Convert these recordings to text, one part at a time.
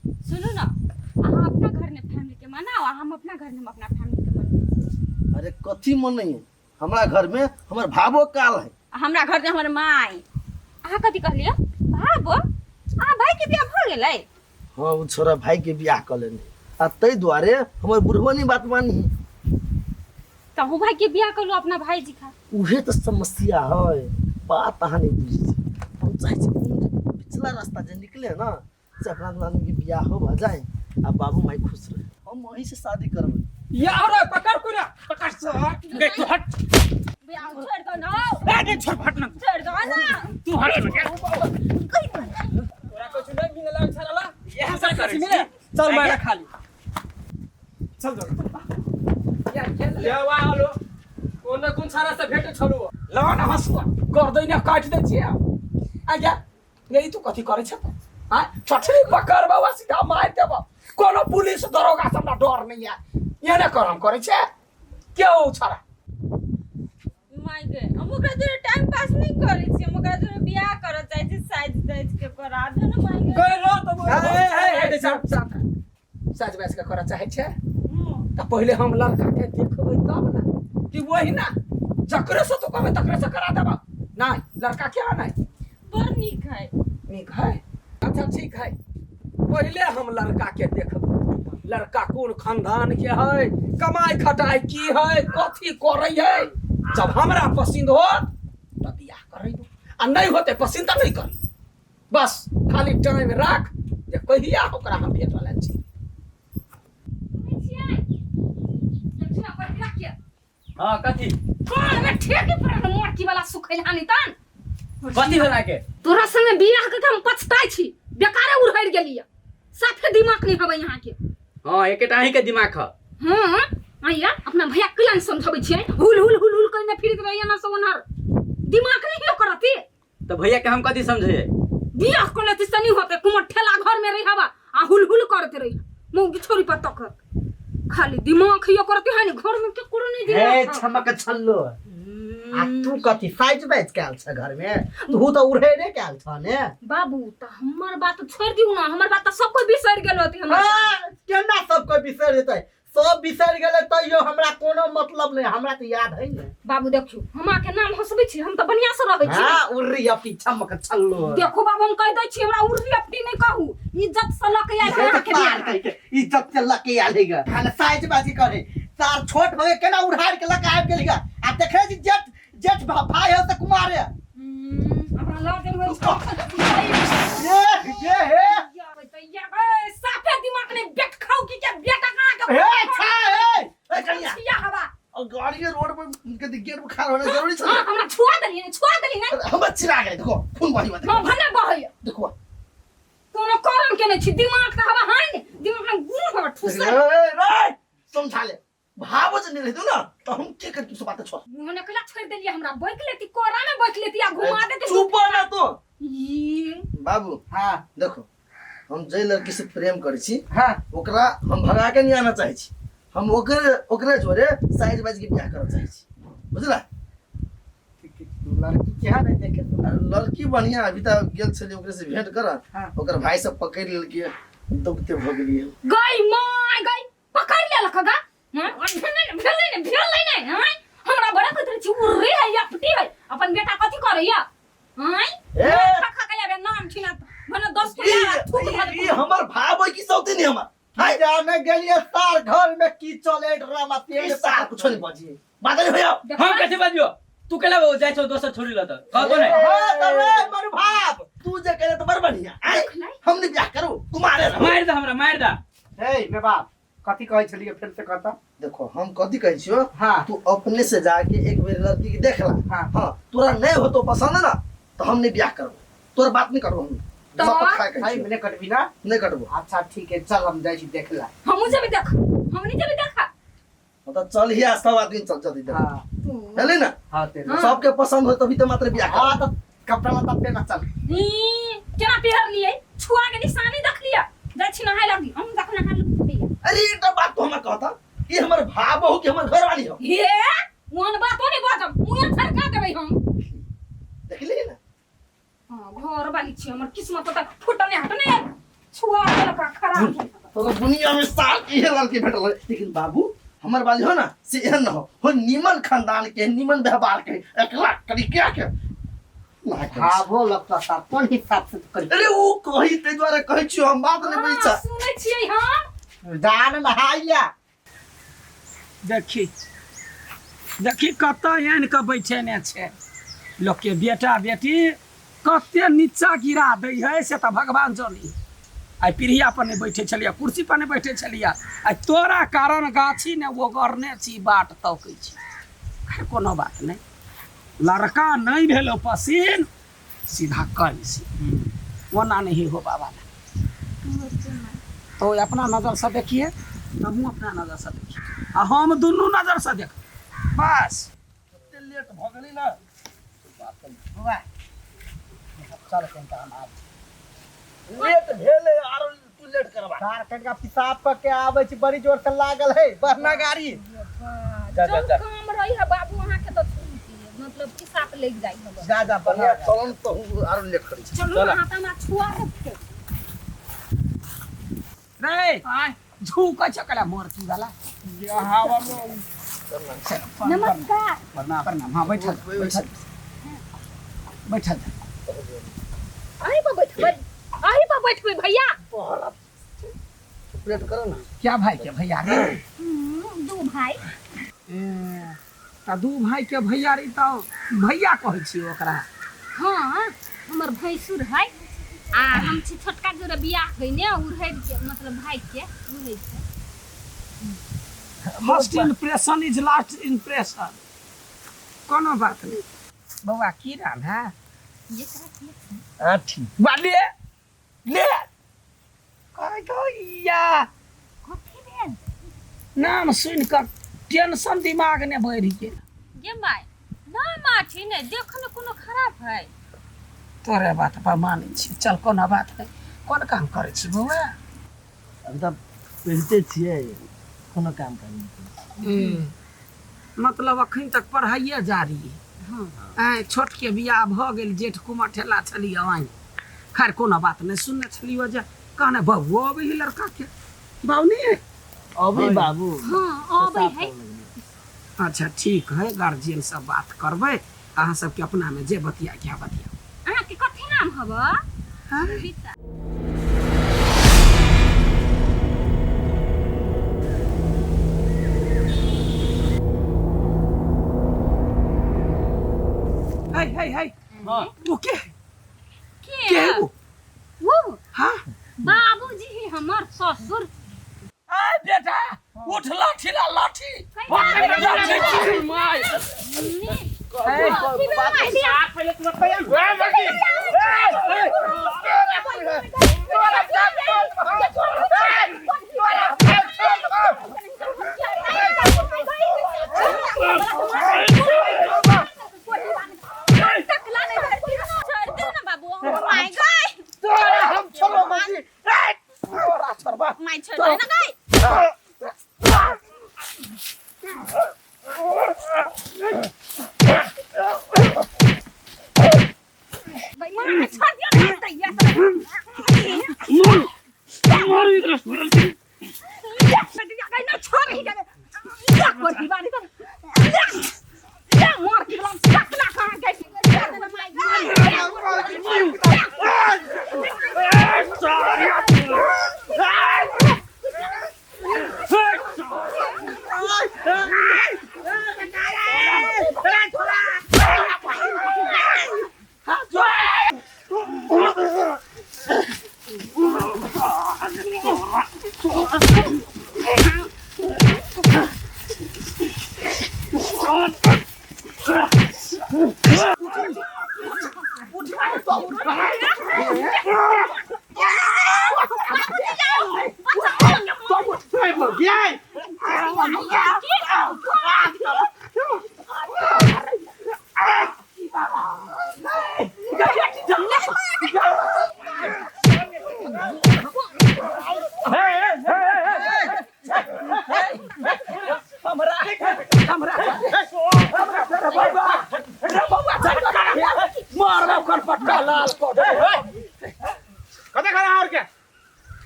सुनू ना, अहाँ अपना घर में फैमिली के मनाओ आ हम अपना घर में हम अपना फैमिली के मनबै छी। अरे कथी मनैये, हमरा घर में हमर भावो काल है। आ हमरा घर में हमर माय। अहाँ कथी कहलियै भाबो? अहाँ भाई के बियाह भऽ गेलै? हाँ, ओ छोरा भाई के बियाह कऽ लेने आ ताहि दुआरे हमर बुढ़बो नहीं बात मानी। तऽ अहूँ भाई के बियाह करू अपना भाई जी खा। उहे तऽ समस्या है, बात अहाँ नहीं बुझै छी। हम चाहै छी कोनो जे पिछला रास्ता जे निकले ना से अपना दोनों आदमी के बियाह हो भऽ जाए आ बाबू माई खुश रहे। हम वहीं से शादी करबै। या रे पकड़ कुरा पकड़ सर गए तू हट। बियाह छोड़ दो ना। ए नहीं छोड़, हट ना। छोड़ दो ना। तू हट ना। तोरा कुछ नहीं मिले लग छला इएह सब कुछ मिले चल मारा खाली चल चल या वा आलो कोन न कोन सारा से भेट छलु। लगा ना हसुआ गर्दैन काटि दै छियै। आ जा ये तू कथी करै छ आ चटनी पकड़ बाबा सीधा मार देब। कोनो पुलिस दरोगा से हमरा डर नहीं है, ये ने करम करै छै के ओ छड़ा। माय गे, हम ओकरा जोरे टाइम पास नहीं करै छी, हम ओकरा जोरे बियाह करऽ चाहै छी, साइज ताइज के करा दे ने माय गे। गए रो तो ए ए ए साहब साहब साज बाज के करऽ चाहै छै तऽ पहिले हम लड़का के देखबै तब ना कि वही ना जकरे से तू कहबै तकरे से करा देबा। नहीं लड़का क्या नहीं बड़ नीक है। नीक है, अच्छा ठीक है। पहिले हम लड़का के देखबै, लड़का कोन खानदान के है, कमाई खटाई की है, कथी करै है। जब हमरा पसंद हो तऽ बियाह करै दो, आ नहीं होते पसंद तऽ नहीं करी। बस खाली टाइम राख जे कहिया ओकरा हम भेट वाला छी। हाँ कथी? कौन में ठेके पर मोटी वाला सुखैल हानि तन? कथी भेल अहाँके? तोरा संगे बियाह के हम पछताइ छी, बेकारे उड़हरि गेलियै, साफे दिमाग नहीं हवे यहाँ के। हाँ एकेटा अहीं के दिमाग ह। हाँ आइया अपना भैया के लाइन समझाबै छियै, हुल हुल हुल हुल करने फिरत रहैया ना सब ओनहर, दिमाग नहीं हो करती। तो भैया के हम कथी समझे? बियाह कर लेती सनी होते कुमर ठेला घर में रही हवा आ हुल हुल करते रही मुंह की छोरी पर तक खाली दिमाग यो करती है नी, घर में के कोनो नहीं हे दिमाग। छमक छल्लो आ तू कथी साइज बाइज के आयल छ घर में? तू तो उड़े रे के आयल छ ने। बाबू त हमर बात छोड़ दिउ ना, हमर बात त सब कोई बिसर गेल होती हमर। हाँ, केना सब कोई बिसर जेतै? सब बिसर गेलै तैयो हमरा कोनो मतलब नहीं, हमरा तो याद है ने। बाबू देखियो हमरा के नाम हंसबै छी, हम त बढ़िया से रहै छी। हां उर्री अपनी चमक छल्लो। देखो बाबू हम कह दै छी हमरा उर्री अपनी नहीं कहू, इज्जत से ल के आयल हमरा के बियाह के। इज्जत से ल के आयल हैगा, खाली साइज बाजी करे सार छोट भगे केना उड़ाड़ के ल के आबि गेल हैगा। आ देखै छी जेठ जेठ भाई हो त कुमार है। हमरा ल गेल होइ छै। ये ये हे साफे दिमाग नहीं बेट खाऊ की के बेटा कहाँ के हे छा हे ए कनिया छिया हवा और गाड़ी के रोड पर के गेट पर खड़ा होना जरूरी छै। हां हमरा छुआ देली ने, छुआ देली ने। हमरा चिरा गेलै देखो खून बही बा। हां भने बहै देखो कोनो करम के नहीं छी, दिमाग त हवा है ने, दिमाग में गुण हवा ठुसल। ए रे समझा ले भावो जे नहीं रहतो ना तो हम के कर तू बात छोड़। मुंह ने कला छोड़ देलिए हमरा, बैठ लेती कोरा में बैठ लेती आ घुमा देती। चुप ना तू ई बाबू। हां देखो हम जे लड़की से प्रेम करै छी हां ओकरा हम भगा के नहीं आना चाहै छी, हम ओकरे ओकरे जोरे साइज बाज के बियाह करऽ चाहै छी, बुझला? लड़की केहन है देखे तू? अरे लड़की बढ़िया, अभी तक गेल छलियै ओकरे से भेंट करऽ, हाँ। ओकर भाई सब पकड़ लेलकै, दौगते भऽ गेलियै। गई my गई पकड़ लेलक गा। हां भेलै ने, भेलै ने, भेलै ने, हां हमरा बड़ा कहैत रहै छी उर्रे है या फटी है, अपन बेटा कथी करैया? हां ए! खा खा के आबे नाम छिना भने 10 को यार थूक भर ई हमर भाव है कि सौते नहीं हमर? हाय जाने गेलिए सार घर में की चले ड्रामा ई सार कुछो नहीं बजिए बादल भैया। हम कैसे बजियो? तू केला वो जाय छौ दोसर छोड़ी ल त कहतो नहीं। हां त रे मर भाव तू जे करे त बड़ बढ़िया। आय हम नहीं बियाह करू, तू मारे रहो। मार दे हमरा, मार दे। हे मे बाप कथी कहै छलिए फेर से कहता? देखो हम कथी कहै छियो, हां तू अपने से जाके एक बेर लड़की के देख ला। हां। हां तोरा नहीं होतो पसंद ना तो हम नहीं बियाह करबो, तोर बात नहीं करबो हम। तो? सब खाए के हाय छियो। मैंने कटबी ना? नहीं कटबो। अच्छा ठीक है चल हम जाई छी देखला। हमहु जेबे देख, हम नहीं जेबे देखा। हाँ, तो चल हिया सब आदमी चल जल्दी देख। हां। हेले ना? हां, तेरे। हाँ। सबके पसंद हो तभी तो मात्र बियाह करबो। हां, तो कपड़ा लत्ता पहना चल। ई केना पहिर लिए? छुआ के निशानी देख लिया। जाइ छी नहाय लागी, हम देख नहा लू। अरे एकटा बात तो हमरा कहता, ई हमर भाव हो कि हमर घरवाली हो? हे, ओहन बातो नहीं बाजब, मुँह थरका देबै हम। देखली ना? हां, घर वाली छी हमर किस्मत त फुटने हटने छुआ देलक खराब। तो दुनिया में साल के इहे लड़की भेटल है। लेकिन बाबू हमर वाली हो ना से एहन न हो हो नीमन खानदान के नीमन व्यवहार के एकला तरीका के ना करै छी। भावो लगता सार कोन हिसाब से तू करी अरे ओ कही ते द्वारा कहै छियो हम बात नहीं बुझै हाँ, सुनै छियै हम जान नहाइया देखी देखी कतऽ आनि कऽ बैठेने छै लोकके बेटा बेटी कते नीचा गिरा दै है से तऽ भगवान जानी आइ पीढ़िया पर नहि बैठे छलियै कुर्सी पर नहि बैठे छलियै आइ तोरा कारण गाछी ने ओगरने छी बाट तकै छी खैर कोनो बात नहि लड़का नहि भेलो पसीन सीधा कैंसी ओना नहीं हो बाबा तो अपना नजर से देखिए हमहूँ अपना नजर से देखिए आ हम दुनू नजर से देख बस कते लेट भऽ गेलै ना बौआ चल कनिका हम आबै छी। लेट भेलै आरो तू लेट करबा सार कनिका पिसाब कऽ के आबै छी बड़ी जोर से लागल है बढ़ना गाड़ी जा, जा, जब जा। काम रही है बाबू अहाँ के तो मतलब पिसाब लग जाइ है जा जा बढ़िया बढ़ना चलन तो आरो लेट करै छै चलू अहाँ तऽ हमरा छुआ रखते रे आय झूकै छै कला मोर की वाला हवा में नमस्कार प्रणाम प्रणाम हाँ बैठल बैठल बैठल अहीं पर बैठबै अहीं पर बैठबै भैया प्लेट करो ना क्या भाई के भैया रे दू भाई ए, तऽ दू भाई के भैया रे तऽ भैया कहै छी ओकरा हाँ हमर भैंसुर है आ हम छी छोटका जोरे बियाह कइने उड़ै के मतलब भाई के उड़ै छै first impression is last impression कोनो बात नहि बौआ की नाम है जेकरा के आठी बा ले ले कहै या कथी भेल नाम सुनि कऽ टेंशन दिमाग ने बढ़ि गेल गे माय ना माठी ने देखने कोनो खराब है तोरे बात पर मानै छी चल कोनो बात नहि कोन काम करै छी बौआ अभी तऽ पढ़िते छियै कोनो काम काज नहि करै छियै। मतलब अखन तक पढ़ाइए जारी हाँ आँय छोटके बियाह भऽ गेल जेठ कुमार ठेला छलियै आँय खैर कोनो बात नहि सुनने छलियै जे कहने बबुओ अबै है लड़काके बाबू नहि अबै बाबू हाँ अबै है अच्छा ठीक है गार्जियन से बात करबै अहाँ सबके अपना में जे बतिया क्या बतिया अहाँ के कथी नाम हब हाँ? बबीता है है है वो के के के है वो वो हाँ बाबूजी ही हमर ससुर आय बेटा उठ लाठी ला लाठी लाठी माय हम छोड़ो मत तोरा छोड़बा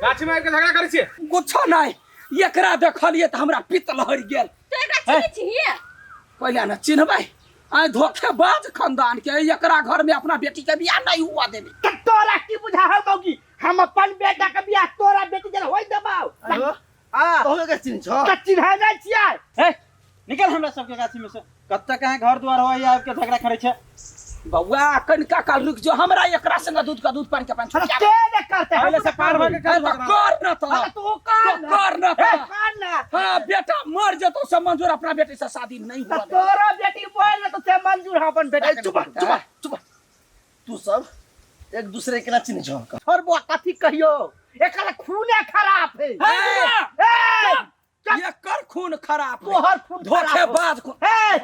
गाछी में आबि के झगड़ा करै छियै? कुछो नहि, एकरा देखलियै तऽ हमरा पित्त लहरि गेल। तो एकरा चिन्है छियै? पहिले ने चिन्हबै। आइ धोखेबाज खानदान के, एकरा घर में अपना बेटी के बियाह नहीं हुआ देबे। त तोरा की बुझा हौ मौगी, हम अपन बेटा के बियाह तोरा बेटी जन होय देबौ? आयो। हां। तोहू के चिन्ह छौ? त चिन्है नै छियै। ए, निकल हमरा सबके गाछी में से। कत्ते कहाँ घर द्वार हो आबि के झगड़ा करै छै। बौआ, कनिका काल रुक जो, हमरा एकरा संग दूध का दूध पानी के पानी अरे के ने करते? पहिले से पार भऽ के ए, कर तऽ कर न तऽ। अरे तू कर तो कर न ए, तऽ। कर न। हाँ, बेटा मर जतो से मंजूर, अपना बेटी से शादी नहीं त हुआ देबे। तोरा बेटी बोल न तो से मंजूर हम अपन बेटा ए, के। चुप चुप चुप, तू सब एक दूसरे के ना चिन्ह छौ? छोड़ बुआ, कथी कहियो, एकर खूने खराब है। ए, ए, एकर खून खराब है। तोहर खून खराब हो। धोखेबाज खून। ए,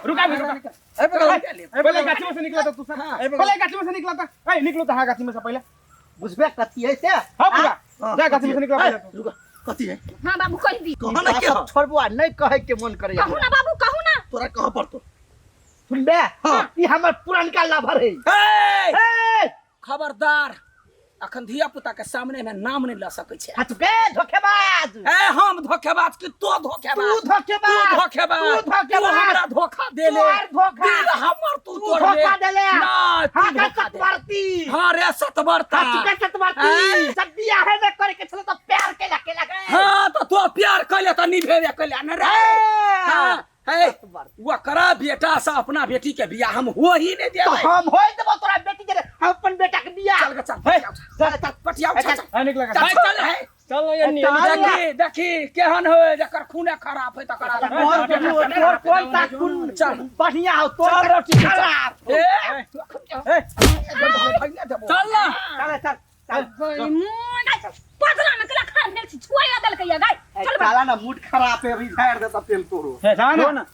रुका भी, रुका। पहिले गाछी में से निकला था तू सब। पहिले गाछी में से निकला था। ए, निकलो तो। हाँ, गाछी में से पहिले। बुझबे कथी है से? हाँ पूरा जा, गाछी में से निकला पहिले तू। रुका, कथी है? हाँ बाबू, कहि दी। कह ना, के सब छोड़ बुआ, नहीं कहे के मन करे। कहू ना बाबू, कहू ना। तोरा कह पड़तो। सुनबे? हाँ। ई हमर पुरनका लभर है। ए, ए, खबरदार, अखन धिया पुता के सामने में नाम नहीं ल सकै छै। हट बे धोखेबाज। ए, हम धोखेबाज कि तो धोखेबाज? तू धोखेबाज। तू धोखेबाज। तू धोखेबाज। तू हमरा धोखा देले। तोहर धोखा। दिल हमर तू तू तोड़ले। धोखा देले। ना, तू हाँ का धोखा देले। सतवरती। हाँ रे सतबरता। हाँ चुका सतवरती। ए? जब बियाह में करे के छलो त प्यार के लके लगे। हाँ, तो तू प्यार कैले त निभेबे कैले न रे। हाँ, है ओकरा बेटा से अपना बेटी के बियाह हम हो ही नहीं तो देबै। हम होय देबो तोरा बेटी के, हम अपन बेटा के बियाह। चल गे, चल, पटियाउ, चल चल। पटियाउ, चल, चल। ए, निकला चल, गाछी। चल है। चल ना, ये चल। देखी देखी केहन हो, जकर खूने खराब है तकर। तोहर तोहर कोन सा खून चल। बढ़िया हो? तोर चल रोटी चल। खराब। ए, ए, चल ना। चल चल चल। गई मोन गाय, पजरा में केला खार भेल छी, छुआया देलकै या गाय। ए, चल बा। साला ना मूड खराब है, अभी झाड़ देता तेल तोरो। जा ना। जो ना।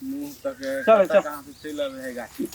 मुंह तक चल, चल। कहाँ से चलि आबै है गाछी।